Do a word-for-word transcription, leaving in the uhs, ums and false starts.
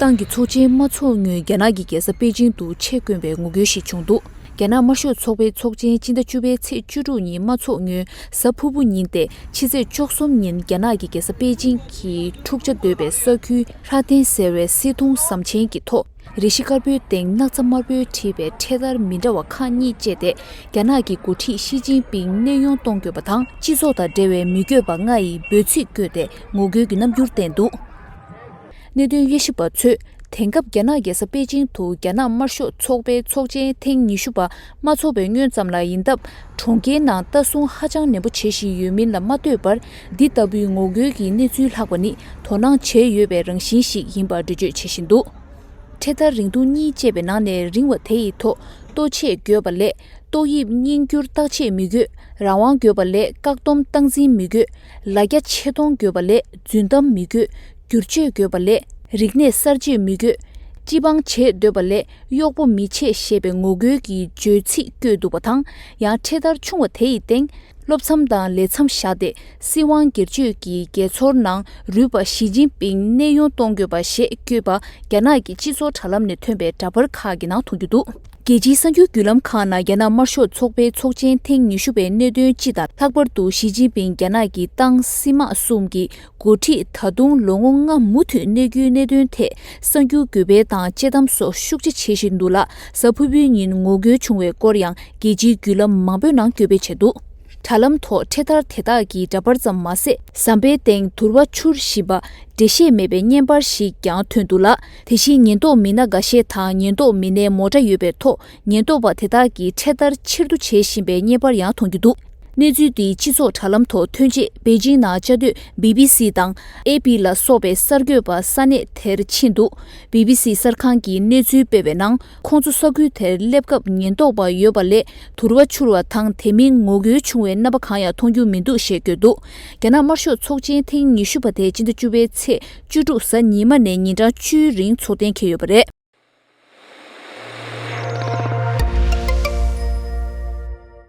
ཏང་གི་ཚོགས་ཆེན་མ་འཚོགས་སྔོན་རྒྱ་ནག་གི་རྒྱལ་ས་པེ་ཅིང་དུ་ཆེད་བསྐོན་པའི་ངོ་རྒོལ་ཞིག་བྱུང་འདུག་རྒྱ་ནག་དམར་ཤོག་ཚོགས་པའི་ཚོགས་ཆེན་སྤྱི་ཟླ་བཅུ་པའི་ཚེས་བཅུ་དྲུག་ཉིན་མ་འཚོགས་སྔོན་གཟའ་ཕུར་བུ་ཉིན་ཏེ་ཕྱི་ཚེས་བཅུ་གསུམ་ཉིན་རྒྱ་ནག་གི་རྒྱལ་ས་པེ་ཅིང་གི་འཁྲུག་ཆ་དོད་པའི་ས་ཁུལ་ཧྲ་ཏན་ཟེར་བའི་སིལ་ཐུང་ཟམ་ཆེན་གྱི་ཐོག་རེ་ཞིག་དཀར་པོའི་སྟེང་སྣག་ཚ་དམར་པོས་བྲིས་པའི་འཕྲེད་དར་མི་འདྲ་བ་ཁག་གཉིས་བཅས་ཏེ་རྒྱ་ནག་གི་འགོ་ཁྲིད་ཞི་ཅིན་ཕིང་གནས་དབྱུང་གཏོང་དགོས་པ་དང་སྤྱི་ཚོགས་དང་འབྲེལ་བའི་མི་དགོས་པ་ལྔ་ཡི་འབོད་ཚིག་བཀོད་དེ་ངོ་རྒོལ་གྱི་རྣམ་འགྱུར་བསྟན་འདུག་གནད་དོན་དབྱེ་ཞིབ་པ་ཚོས་དེང་སྐབས་རྒྱ་ནག་རྒྱལ་ས་པེ་ཅིང་དུ་རྒྱ་ནག་དམར་ཤོག་ཚོགས་པའི་ཚོགས་ཆེན་ཐེངས་ཉི་ཤུ་པ་མ་འཚོགས་པའི་སྔོན་ཙམ་ལ་ཡིན་སྟབས་གྲོང་ཁྱེར་ནང་ལྟ་སྲུང་ཧ་ཅང་ནན་པོ་བྱེད་བཞིན་ཡོད་མིན་ལ་མ་ལྟོས་པར་འདི་ལྟ་བུའི་ངོ་རྒོལ་གྱི་གནས་ཚུལ་ལྷག་པ་ནི་དོ་སྣང་བྱས་ཡོད་པའི་རང་བཞིན་ཞིག་ཡིན་པ་འགྲེལ་བརྗོད་བྱེད་བཞིན་འདུག་འཕྲེད་དར་རིང་ཐུང་གཉིས་བཅས་པའི་ནང་ནས་རིང་བ་དེ་ཡི་ཐོག་ལྟོ་ཆས་དགོས་པ་ལས་ཏོག་དབྱིབས་རྙིང་འགྱུར་བརྟག་དཔྱད་མི་དགོས། རང་དབང་དགོས་པ་ལས་བཀག་སྡོམ་སྟངས་འཛིན་མི་དགོས། ལ་རྒྱ་ཆེ་མཐོང་དགོས་པ་ལས་རྫུན་གཏམ་མི་དགོས། བསྒྱུར་བཅོས་དགོས་པ་ལས་རིག་གནས་གསར་བརྗེ་མི་དགོས། སྤྱི་འབངས་བྱེད་འདོད་པ་ལས་གཡོག་པོ་མི་བྱེད་ཞེས་པའི་ངོ་རྒོལ་གྱི་བརྗོད་ཚིག་བཀོད་འདུག་པ་དང་། ཡང་འཕྲེད་དར་ཆུང་བ་དེ་ཡི་སྟེང་། བློ་འཚབ་དང་ལས་འཚབ་བཞག་སྟེ་སྲིད་དབང་སྒེར་གཅོད་ཀྱི་དགྱེས་ཚོར་ནང་རུལ་པ་ཞི་ཅིན་ཕིང་གནས་དབྱུང་གཏོང་དགོས་པ་ཞེས་བཀོད་པ་རྒྱ་ནག་གི་སྤྱི་ཚོགས་དྲ་ལམ་ནས་ཐོན་པའི་འདྲ་པར་ཁག་གི་ནང་མཐོང་རྒྱུ་འདུག་རྒྱལ་སྤྱིའི་གསར་འགྱུར་བརྒྱུད་ལམ་ཁག་ནང་རྒྱ་ནག་དམར་ཤོག་ཚོགས་པའི་ཚོགས་ཆེན་ཐེངས་ཉི་ཤུ་པའི་གནད་དོན་སྤྱི་དང་ལྷག་པར་དུ་ཞི་ཅིན་ཕིང་རྒྱ་ནག་གི་ཏང་སྲིད་དམག་གསུམ་གྱི་འགོ་ཁྲིད་ད་དུང་ལོ་ངོ་ལྔ་མུ་མཐུད་གནས་རྒྱུའི་གནད་དོན་ཐད་གསར་འགྱུར་བརྒྱུད་སྤེལ་དང་དཔྱད་གཏམ་སོགས་ཤུགས་ཆེ་བྱེད་བཞིན་འདུག་ལ། གཟའ་ཕུར་བུའི་ཉིན་ངོ་རྒོལ་བྱུང་བའི་སྐོར་ཡང་རྒྱལ་སྤྱིའི་བརྒྱུད་ལམ་མང་པོའི་ནང་བཀོད་སྤེལ་བྱས་འདུག་དྲ་ལམ་ཐོག་འཕྲེད་དར་དེ་དག་གི་འདྲ་པར་ཙམ་མ་ཟད། ཟམ་པའི་སྟེང་དུར་བ་འཕྱུར་བཞིན་པ་འགྲེལ་བཤད་མེད་པའི་བརྙན་པར་ཞིག་ཀྱང་ཐོན་འདུག་ལ། དེ་བཞིན་ཉེན་རྟོག་མི་སྣ་འགའ་ཤས་དང་ཉེན་རྟོག་མི་སྣའི་མོ་ཊ་ཡོད་པའི་ཐོག་ཉེན་རྟོག་པ་དེ་དག་གིས་འཕྲེད་དར་ཕྱིར་བསྡུ་བྱེད་བཞིན་པའི་བརྙན་པར་ཡང་མཐོང་རྒྱུ་འདུག་གནས་ཚུལ་འདི་སྤྱི་ཚོགས་དྲ་ལམ་ཐོག་ཐོན་རྗེས་པེ་ཅིང་ནང་བཅའ་སྡོད་བི་བི་སི་དང་ཨེ་པི་ལ་སོགས་པའི་གསར་འགོད་པ་ས་གནས་དེར་ཕྱིན་འདུག་བི་བི་སི་གསར་ཁང་གིས་གནས་ཚུལ་སྤེལ་བའི་ནང་ཁོང་ཚོ་ས་ཁུལ་དེར་སླེབས་སྐབས་ཉེན་རྟོག་པ་ཡོད་པ་ལས་དུར་བ་འཕྱུར་བ་དང་དེ་མིན་ངོ་རྒོལ་བྱུང་བའི་རྣམ་པ་གང་ཡང་མཐོང་རྒྱུ་མི་འདུག་ཞེས་བཀོད་འདུག་རྒྱ་ནག་དམར་ཤོག་ཚོགས་ཆེན་ཐེངས་ཉི་ཤུ་པ་དེ་སྤྱི་ཟླ་བཅུ་པའི་ཚེས་བཅུ་དྲུག་གཟའ་ཉི་མ་ནས་ཉིན་གྲངས་བཅུའི་རིང་འཚོགས་གཏན་འཁེལ་ཡོད་པ་རེད།